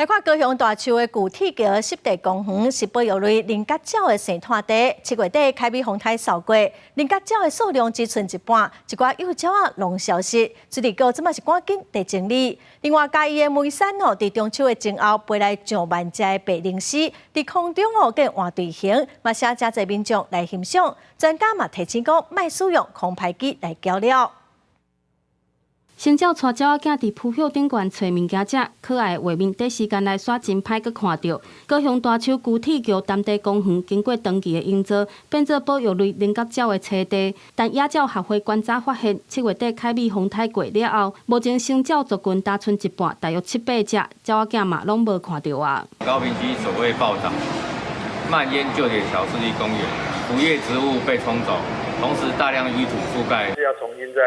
來看高雄大樹的舊鐵橋濕地公園是保育類稜角鳥的生態地。7月底凱美風颱掃過，稜角鳥的數量只賰一半，一寡幼鳥仔攏消失。水利局這馬是趕緊佇整理。另外，嘉義的梅山哦，佇中秋的前後飛來上萬隻的白鷺鷥，佇空中哦變換隊形，嘛吸真濟民眾來欣賞。專家嘛提醒講，莫使用空拍機來攪鳥。先鳥帶鳥仔囝佇匍匐頂懸揣物件食，可愛的畫面短時間內煞真歹閣看著。高雄大樹舊鐵橋潭地公園經過長期的營造，變做保育類稜角鳥的棲地。但野鳥學會觀察發現，7月底凱美風颱過了後，目前成鳥族群焦賰一半，大約七八隻，鳥仔囝嘛攏無看著啊。高屏溪水位暴漲，漫淹舊鐵橋濕地公園，浮葉植物被沖走，同時大量淤土覆蓋，是要重新再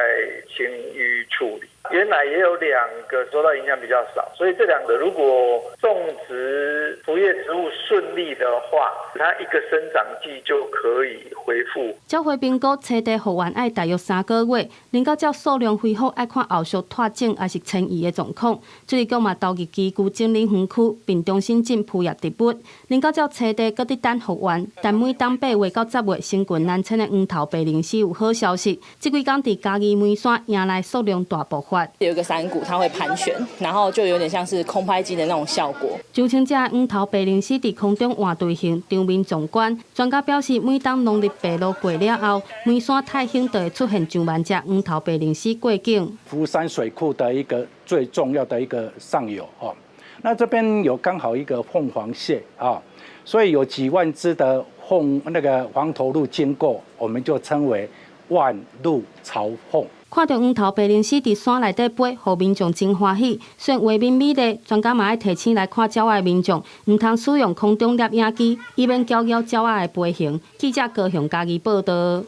清淤處理。原來也有兩個受到影響比較少，所以這兩個如果種植浮葉植物順利的話，它一個生長季就可以恢復。鳥會評估棲地復原愛大約3個月，稜角鳥數量恢復愛看後續拓種抑是遷移的狀況。水利局嘛投入機具整理園區，並重新種浮葉植物。稜角鳥棲地閣佇等復原，但每當8月到10月，成群難遷的黃頭白鷺鷥有好消息，這幾工佇嘉義梅山迎來數量大爆發。有一個山谷，它會盤旋，然後就有點像是空拍機的那種效果。上千隻黃頭白鷺鷥佇空中換隊形，場面壯觀。專家表示，每當農曆白露過了後，梅山太興就會出現上萬隻黃頭白鷺鷥過境。福山水庫的一個最重要的一個上游哦，那這邊有剛好一個鳳凰穴啊，所以有幾萬隻的鳳那個黃頭鷺經過，我們就稱為萬鷺朝鳳。看著黃頭白鷺鷥佇山內底飛，予民眾真歡喜。雖然畫面美麗，專家嘛愛提醒來看鳥仔的民眾，毋通使用空中攝影機，以免攪擾鳥仔的飛行。記者高雄嘉義報導。